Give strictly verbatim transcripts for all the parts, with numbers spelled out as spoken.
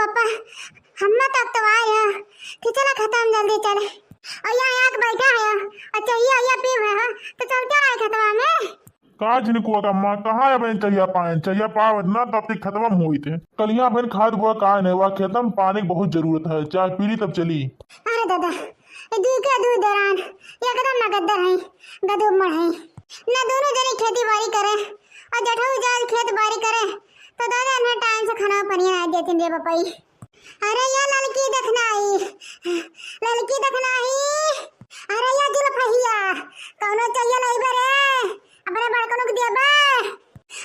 पापा, हम्मा तक तो आए है कि चला खेतवा में जल्दी चले। और यहाँ आके बैठा है और चहिया, चहिया पीब है, तो चलते रहे खेतवा में। का झिनकुआ का अम्मा, कहाँ अबहिन चहिया पाएन? चहिया पावत ना तब तक खेतवा में होइत। कलिया अबहिन खाद बोआ का नहीं हुआ, खेतवा में पानी की बहुत जरूरत है, चाय पी ली तब चली। अरे दादा, ये दुई के दुई देरान, ये एकदम नगद्दर है, गदुम्मड़ है। ना दोनों जने खेती बाड़ी करे, और जेठऊ जाए खेत बाड़ी करे, तो दादा इन्हें टाइम से खाना पनिया ना देती रे बपई। अरे या ललकी देखनाई, ललकी देखनाई, अरे या जुल्फहिया, कौनो चहिया लइबे रे, अपने बड़कनू के देबे।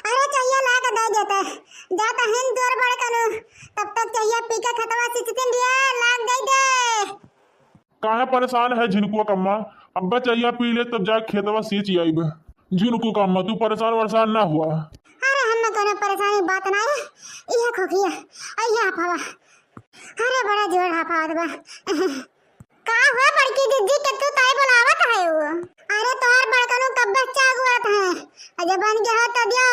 अरे चहिया ला के दे देते, जात हिन तोर बड़कनू, तब तक चहिया पी के खेतवा सींचतिन रे, लाग दे दे। काहे परेशान है झिनकुआ कम्मा? अब्बा चहिया पी ले तब जाके खेतवा सींच आइबे। झिनकू कम्मा, तू परेशान वरेशान ना हुआ। अरे हम में कोनो परेशानी बात ना है, इहे खोखिया, अइहे हफावा। अरे बड़ा जोर हफावत बा। का हुआ बड़की जिज्जी के तू ताई बुलावत है वो? अरे तोहर बड़कनू कब्बे चागुआत है, अजय बन गया हो तो दियो,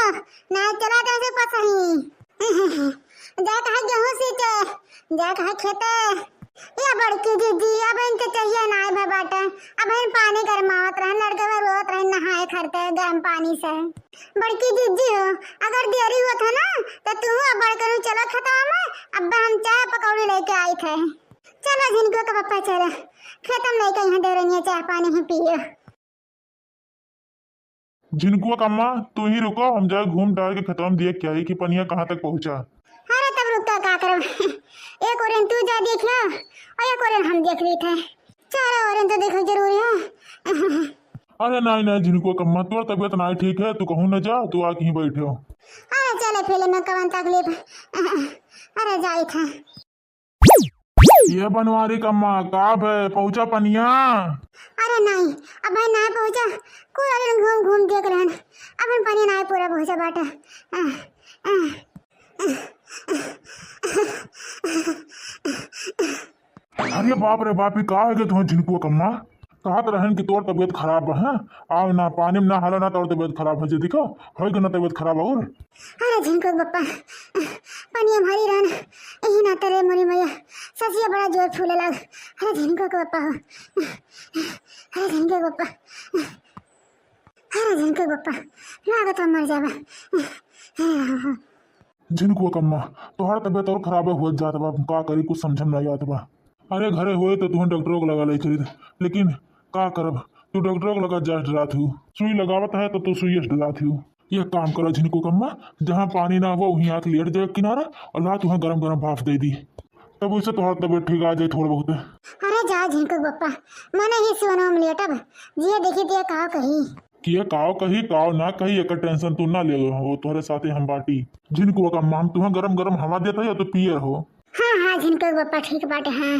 ना चला जैसे पसही। जात है गेहूं सींचे, जात है खेते। या बड़की जिज्जी, अबहिन तो चहिया नाय भे बाटे, अबहिन पानी गरमावत रहन, लड़के रोवत रहन नहाए खरते गरम पानी से। बड़की जिज्जी हो, अगर देरी होत है ना, तो तू अब बड़कनू चलो खेतवा में, अब हम चाय पकौड़ी लेके आई थे। चलो झिनकुआ के पप्पा चलो, खेतम लेके यहाँ देरनिया चाय पानी ही पियो। झिनकुआ कम्मा, तू ही रुको, हम जाए घूम टहर के खेतवा में देख के आई कि पनिया कहाँ तक पहुँचा। अरे तब रुक के का करब? एक ओरेन तू जा देख लो, और एक ओरेन हम देख लेते हैं। चारों ओरेन तो देखो जरूरी है। अरे नहीं, नहीं झिनकुआ कम्मा, तोर तबीयत नहीं ठीक है, तू कहूँ न जा, तू आके ही बैठे हो। अरे चले फिल्म में कवन तकलीफ। अरे जाइत है। ये बनवारी कम्मा, का भे, पहुँचा पनिया? अरे नहीं, अबहिन नहीं पहुँचा, कोई अरे घूम घूम देख रहन, अबहिन पनिया नहीं पूरा पहुँचा बाटे। अरे बाप रे बाप, ई का है गे तुहैं झिनकुआ कम्मा? कहत रहन कि तोर तबीयत खराब है, आओ ना, पानी में ना हाला ना, तोर तबीयत खराब है, जे देखो, होई गे ना तबीयत खराब और। अरे झिनकुआ बप्पा, पनिया भरी रहन, यही ना तरे मोरी मैया, ससिया बड़ा जोर फूले लाग। अरे झिनकुआ बप्पा हो, अरे झिनकुआ बप्पा, अरे झिनकुआ बप्पा, लागत है मर जाबे। झिनकुआ कम्मा, तोहार तबीयत और खराब होत जात बा, का करी, कुछ समझ में नहीं आवत बा। अरे घरे होए तो तुहैं डॉक्टरों को लगा ले चलित, लेकिन का करब, तू डॉक्टरों को लगा जास डरात हूँ, सुई लगावत है तो तू सुई डरात हूँ। यह काम करा झिनकुआ कम्मा, जहाँ पानी ना हुआ वहीं आके लेट जाए किनारा और ला तुहैं गरम गरम भाप दे दी, तब उससे तोहार तबीयत ठीक आ जाए थोड़ा बहुत। अरे जा झिनकुआ बप्पा, मने ही सोना में लेटब, जिया देखी तिया का कही। किया काव कही, काव ना कही, एकर टेंशन तू ना ले, वो तोहरे साथे हम बाटी। झिनकुआ कम्मा, हम तुहैं गरम गरम हवा देत है या तो पियर हो। हाँ, हाँ, झिनकुआ बप्पा ठीक बाटे, हाँ।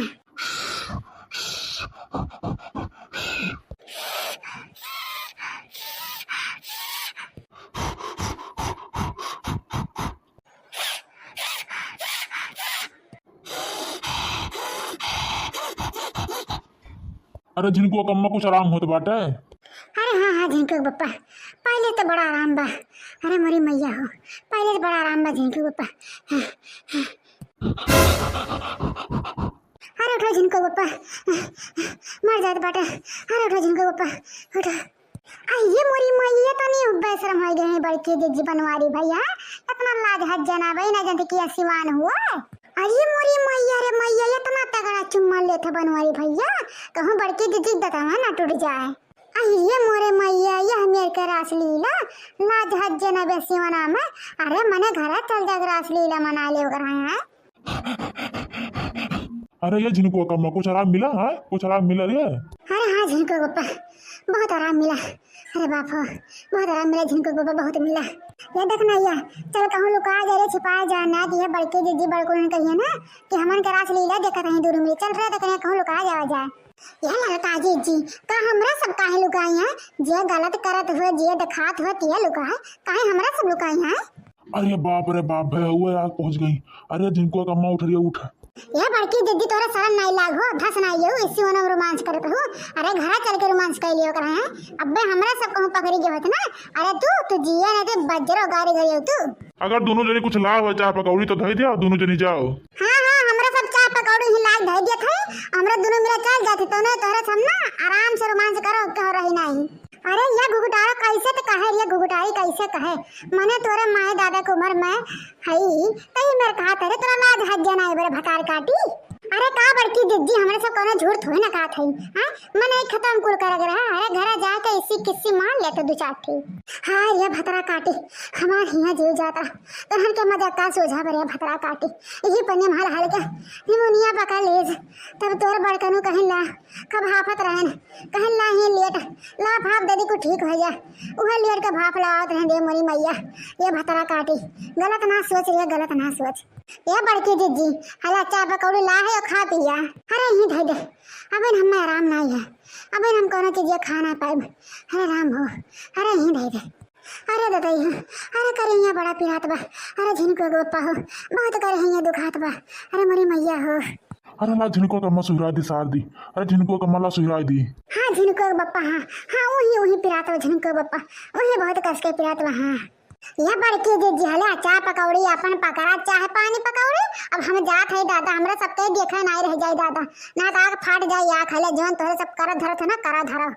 अरे झिनकुआ कम्मा, कुछ आराम होत बाटे? अरे हाँ, हाँ, झिनकुआ बप्पा, पहिले तो बड़ा आराम बा। अरे मोरी मैया हो, पहिले तो बड़ा आराम बा झिनकुआ बप्पा। अरे उठो झिनकुआ बप्पा, मर जात बाटे। अरे उठो झिनकुआ बप्पा, उठो। अरे मोरी मैया, तनी बेशरम होइ गए हैं बड़की जिज्जी बनवारी भैया, इतना लाज हज जना भाई ना जानते कि सिवान हुआ। अरे मोरी मैया रे मैया, इतना तगड़ा चुम्मा लेत है बनवारी भैया, कहूँ बड़की जिज्जी दतवा ना टूट जाए। अरे मोरे मैया, यह मेर के रासलीला, लाज हज जना बे सिवाना में। अरे मने घरे चल जाए रासलीला मना ले ओकरा है। अरे ये झिनकुआ कम्मा, कुछ आराम मिला है? कुछ आराम मिला रे? अरे हाँ झिनकुआ बप्पा, बहुत आराम मिला। अरे बाप हो, बहुत आराम मिला झिनकुआ बप्पा, बहुत मिला। ये देख ना या, चल कहूँ लुका जा रे, छिपा जा ना, कि ये बड़की जिज्जी बड़कुन कहिए ना कि हमन के रासलीला देखत हैं दूर में। चल रे, देखने कहूँ लुका जावा जाए। ये ललका जिज्जी, का हमरा सब काहे लुकाई है? जे गलत करत हुए, जे देखात हुए, तिहे लुकाए, काहे हमरा सब लुकाई है? अरे बाप रे बाप, भैया हुआ आग पहुँच गई। अरे झिनकुआ कम्मा उठ रही है, उठ। ये बड़की जिज्जी, तोरे शरम नाई लाग हो, धस नाई हो, इसी वनम रोमांस करत हो। अरे घरा चल के रोमांस कर लियो कर हैं। अबे हमरा सब कहूँ पकड़ी गए होत ना। अरे तू, तू जिया नहीं तो बज्जरो गाड़ी गई हो तू। अगर दोनों जने कुछ लाओ है चाय पकौड़ी तो धई दिया, दोनों जने जाओ। हाँ, हाँ, ए, देखे, हमरा दुनो मिला चल जाती, तोने तोहरे सामने आराम से रोमांस करो, कहो रही नहीं। अरे, ये घुघुटारा कैसे तो कहे, ये घुघुटारी कैसे कहे? मने तोरे माए दादा के उम्र में हई, तई मेरे कहा तेरे तोरा लाज हज जाना है, बड़े भतार काटी। अरे का बड़की जिज्जी, हमरे सब कोनो झूठ थोड़ी ना कहत हई, हाँ? मन एक खतम कुल करग रहा, अरे घरा जाके इसी किस्सी मार लेते दो चार ठी। हाँ, ये भतरा काटी, हमार हिया जीव जाता, तोहन के मजा का सोझा बरे भतरा काटी, यही पनिया में हल हल के निमोनिया पकड़ लेस, तब तोर बड़कनू कहिन ला, कब हाफत रहन, कहिन ला ही लेट, ला भाप दे दी, कुछ ठीक हो जा। उहे लेट के भाप लावत रहन दे मोरी मैया, ये भतरा काटी। गलत ना सोच रे, गलत ना सोच। ये बड़की जिज्जी, हला चाय पकौड़ी ला है, खा पिया। अरे ही धै दे, अबे हम आराम नहीं है, अबे हम कोनो चीज खा ना पाए। अरे राम हो, अरे ही धै दे। अरे ददई हो, अरे करे हिया बड़ा पिरात बा, अरे झिनको के बप्पा हो, बहुत करे हिया दुखात बा, अरे मोरी मैया हो। अरे ला झिनको के अम्मा सुहराय दी सार दी, अरे झिनको के अम्मा ला सुहराय दी। हाँ झिनको के बप्पा, हाँ, हाँ, वही, वही पिरात बा झिनको के बप्पा, वही बहुत कस के पिरात बा, हाँ। ये बड़की जिज्जी हले चाय पकौड़ी अपन पकड़ा, चाय पानी पकौड़ी, अब हम जात है दादा, हमरा सबके देखे नहीं रह जाए दादा, ना तो आग फाट जाए आँख हले, जौन तोहरे सब करत धरत है ना, करा धरो।